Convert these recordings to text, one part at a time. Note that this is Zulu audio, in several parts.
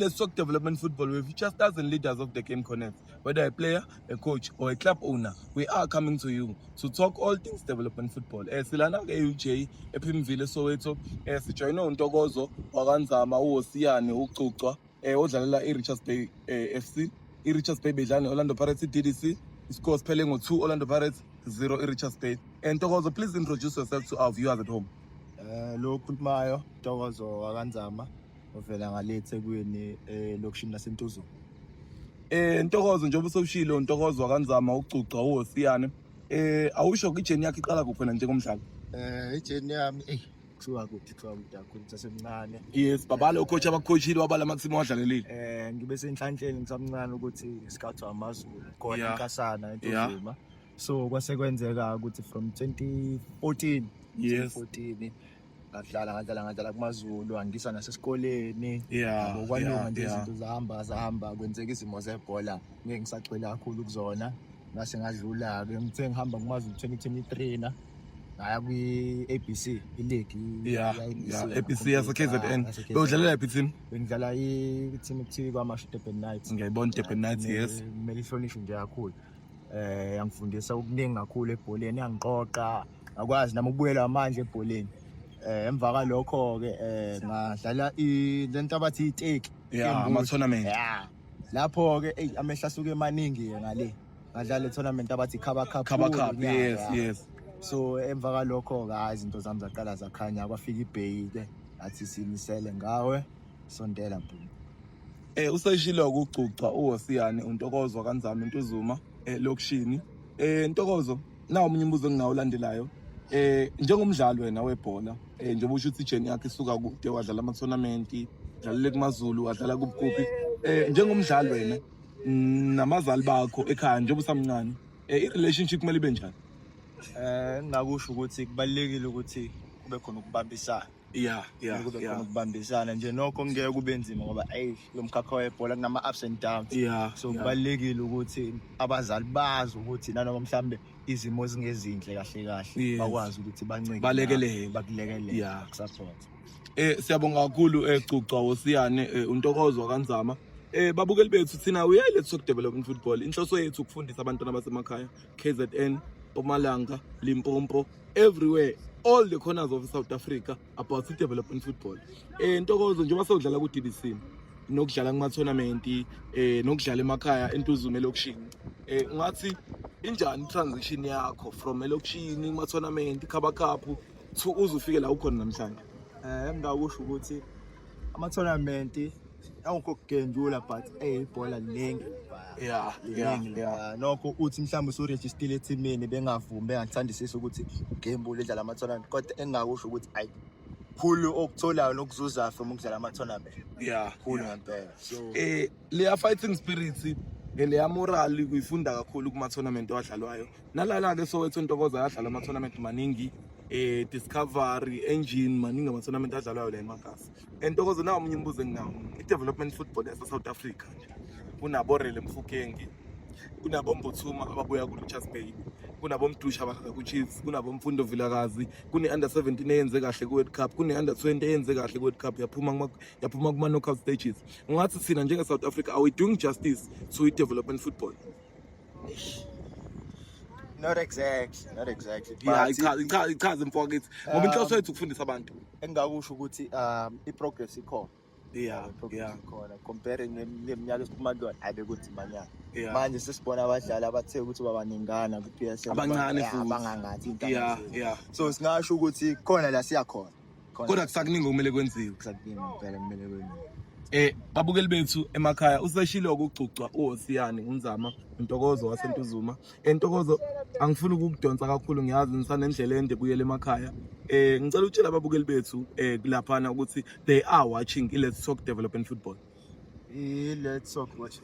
Let's Talk Development Football, we feature stars and leaders of the game connect. Whether a player, a coach, or a club owner, we are coming to you to talk all things development football. Silana ke UJ ePimville Soweto. Sijoyine uNtokozo wakaNzama uWosiyane uCucwa odlalela iRichards Bay FC. IRichards Bay bedlala neOrlando Pirates iDDC. Iscore siphele ngo-2 Orlando Pirates 0 iRichards Bay. Ntokozo, please introduce yourself to our viewers at home. Lo okhulumayo Ntokozo wakaNzama ovela ngale eThekwini elokishini laseNtuzuma. Ntokozo, njengoba usewushilo, Ntokozo wakaNzama uCucwa uWosiyane. Awusho i-journey yakho iqala kuphi wena njengomdlali? I-journey yami, ey, kusuka kude kakhulu ngisasemncane. Yes, babala o-coach abakukhochile, wabala ama-team owadlalelile. Ngibe senhlanhleni ngisamncane ukuthi scout amaZulu khona eNkasana eNtuzuma. So kwase kwenzeka ukuthi from 2014 2014 ngadlala kumaZulu, angisa nasesikoleni. Yabo, kwalunga nje, izinto zahamba zahamba, kwenzeka izimo zebhola ngeke ngisagxila kakhulu kuzona, ngase ngadlula-ke, ngithe ngihamba kumaZulu 2023 na ngaya kwi-ABC i-league. Yeah, ABC yase KZN. Bewudlalela yiphi team? Bengidlala i-team ekuthiwa KwaMashu Durban Knights. Ngiyayibona Durban Knights, yes. Kumele ihlonishwe nje kakhulu. Yangifundisa okuningi kakhulu ebholeni, yangiqoqa ngakwazi nami ukubuyela amandla ebholeni. Emva kalokho ke ngadlala i lento abathi iteki. Yeah, ama tournament. Yeah. Lapho ke, ey, amehla asuke emaningi ke ngale. Ngadlala i-tournament abathi Khaba Cup. Khaba Cup, yes, yes. So emva kalokho ke, hayi, izinto zami zaqala zakhanya, kwafika iBay ke, athi simisele ngawe, sondela bhuti. Useshilo ukucuca uWosiyane uNtokozo kaNzama Ntuzuma elokishini. Ntokozo, nawo omunye umbuzo enginawo olandelayo. Njengomdlali wena webhola, njengoba usho ukuthi i-journey yakhe isuka kude, wadlala ama tournament, dlalele kumaZulu, wadlala kubukuphi. Njengomdlali wena namazali bakho ekhaya njengoba usamncane, i-relationship kumele ibe njani? Ngingakusho ukuthi kubalulekile ukuthi kube khona ukubambisana. Kube khona ukubambisana nje, nokho ngeke kube nzima ngoba, ey, lo mkhakha webhola kunama ups and downs. So kubalulekile ukuthi abazali bazi ukuthi nanoma mhlambe izimo zingezinhle kahle kahle, bakwazi ukuthi bancike Balekelele. Bakulekelele, bakusupport. Siyabonga kakhulu, Cuca Wosiyane, uNtokozo kaNzama. Babukeli bethu, thina we are Let's Talk Development Football. Inhloso yethu ukufundisa abantwana basemakhaya, KZN, Mpumalanga, Limpopo, everywhere, all the corners of South Africa about development football. Ntokozo, njengoba sewudlala ku DDC nokudlala kuma tournament, nokudlala emakhaya eNtuzuma elokishini. Ungathi injani transition yakho from elokishini kuma tournament, Khaba Cup, to uze ufike la ukhona namhlanje? Engingakusho ukuthi ama-tournament awukho kugendula, but ey, ibhola liningi. Liningi. Nokho uthi mhlawumbe usurejistile ethimini, bengavumi, bengakuthandisisi ukuthi ugembule, udlala ama-tournament, kodwa engingakusho ukuthi ayi, khulu okutholayo nokuzuzayo from ukudlala ama-tournament. Khulu ngempela, so Leya fighting spirit, leya moral uyifunda kakhulu kuma tournament owadlalwayo. Nalala ke Soweto, Ntokozo yadlala ama tournament maningi, Discovery, Engine, maningi ama tournament adlalwayo la eMagasi. Ntokozo, nawo omunye umbuzo enginawo. I-development football yase South Africa nje. Kunabo Rele Mofokeng, kunabo Mbuthuma ababuya ku Richards Bay, kunabo Mdusha abadlala ku Chiefs, kunabo Mfundo Vilakazi, kune under 17 eyenze kahle ku World Cup, kune under 20 eyenze kahle ku World Cup, yaphuma kuma knockout stages. Ungathi thina njenge South Africa, are we doing justice to i-development football? Not exactly, not exactly. Yeah. But Ichaze mfowethu, ngoba inhloso yethu ukufundisa abantu. Engingakusho ukuthi i-progress ikhona. I-progress ikhona comparing neminyaka esiphuma kuyona, hayi, bekunzima nyana. Manje sesibona abadlali abathe ukuthi babaningana ku-PSL. Abancane futhi. Abangangathi intanga zethu. So singasho ukuthi khona la siyakhona. Khona. Kodwa kusakuningi okumele kwenziwe. Kusakuningi ngempela kumele kwenziwe. Babukeli bethu emakhaya, useshilo ukucucwa uWosiyane uNzama Ntokozo waseNtuzuma. Ntokozo, angifuni ukukudonsa kakhulu, ngiyazi nisanendlela ende buyele emakhaya. Ngicela utshela ababukeli bethu laphana ukuthi they are watching i-Let's Talk Development Football. I-Let's Talk, what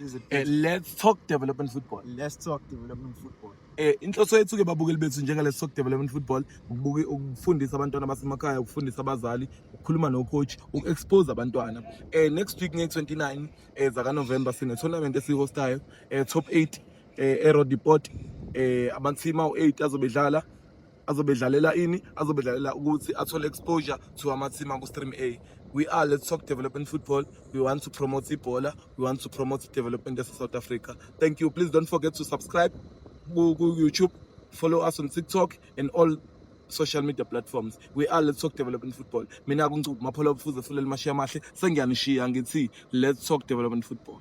is it? Let's Talk Development Football. Let's Talk Development Football. Inhloso yethu ke, babukeli bethu, njenge Let's Talk Development Football, ukubuka, ukufundisa abantwana basemakhaya, ukufundisa abazali, ukukhuluma no coach, uku-expose abantwana. Next week nge-29 zaka November sine tournament esihostayo, top 8 eRoodepoort. Ama-team awu-8 azobe dlala, azobe dlalela ini? Azobe dlalela ukuthi athole exposure to ama-team aku-stream A. We are Let's Talk Development Football. We want to promote ibhola, we want to promote development as South Africa. Thank you. Please don't forget to subscribe ku YouTube, follow us on TikTok and all social media platforms. We are Let's Talk Development Football. Mina kuncubu Mapholo, Mfuze Fulele, Mashiya Mahle, sengiyanishiya ngithi Let's Talk Development Football.